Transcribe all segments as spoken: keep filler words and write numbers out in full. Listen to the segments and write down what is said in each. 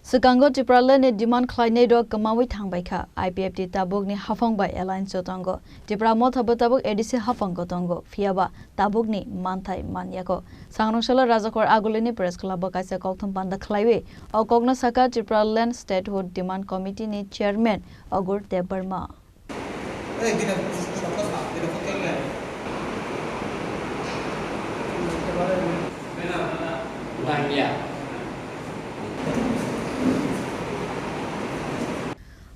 Swkango Tipraland ni demand khlainai rok kwmawi thangbaikha. I P F T tabukni haphang bai alliance o tongo. Tipra Motha bo tabuk A D C haphango tongo, phiyaba tabukni manthai manyako. Sangrong salo Rajakhor Agulini press club o kaisa kokthum panda khlaiwi o kokno sakha Tipraland Statehood Demand Committee ni chairman Ogur Debbarma.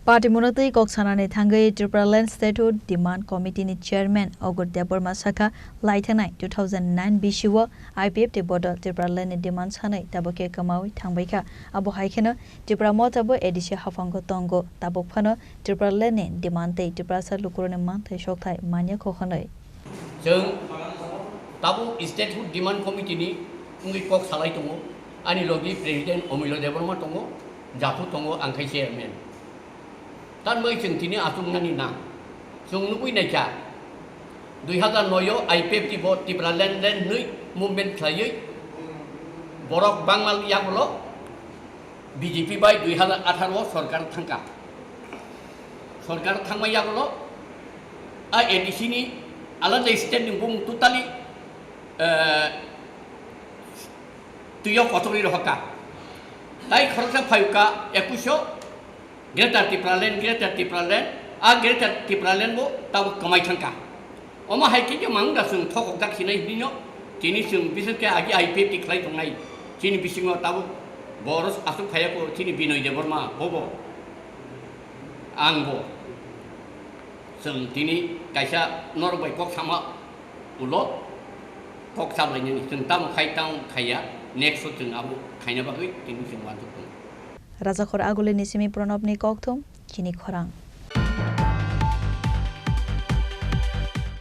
Party mwnatwi kok sanani thangwi Tipraland Statehood Demand Committee ni chairman Ogur Debbarma sakha, laithanai two thousand nine bisio I P F T bodol Tipraland ni demand sanai tabuk khe kwmawi thangbaikha. Abo hai kheno Tipra Motha bo A D C haphango tongo. Tabuk phano Tipraland ni demand tei Tiprasa lukurokni manthai sokthai manya kho hwnwi. Chwng tabuk Statehood Demand Committee ni wngwi kok salai tongo. Ani logi President Omilo Debbarma tongo, Japhu tongo, ang khai chairman. Tan bai chwng tini achuknani nang. Chwng nugwi naikha, dui hazar noi o I P F T bo Tipraland land hwnwi movement khlaiwi borok bangma yagulo B J P bai dui hazar atharo o sorkar thangkha. Sorkar thangma yagulo a A D C ni alada state ni bumung totally, eh, twi o kotorwi rohorkha. Tai khoroksa phaiwkha ekush o Greater Tipraland, Greater Tipraland, a Greater Tipraland bo tabuk kwmai thangkha. Omo hai khe khe mang da chwng thokok jak sinai hwnwi no, tini chwng bises khe agi I P F T khlai tongnai, chini bisingo tabuk bo oro aswk phaiya kho, chini Binoy Debbarma bobo, ang bo. Chwng tini kaisa norok bai kok sama ulo kok sablainani, chwng tamo khai tamo khaiya, next o chwng abo khaina bagwi tini chwng uansuk tongo. Rajakhor Agulini simi Pranobni kokthum, chini khorang.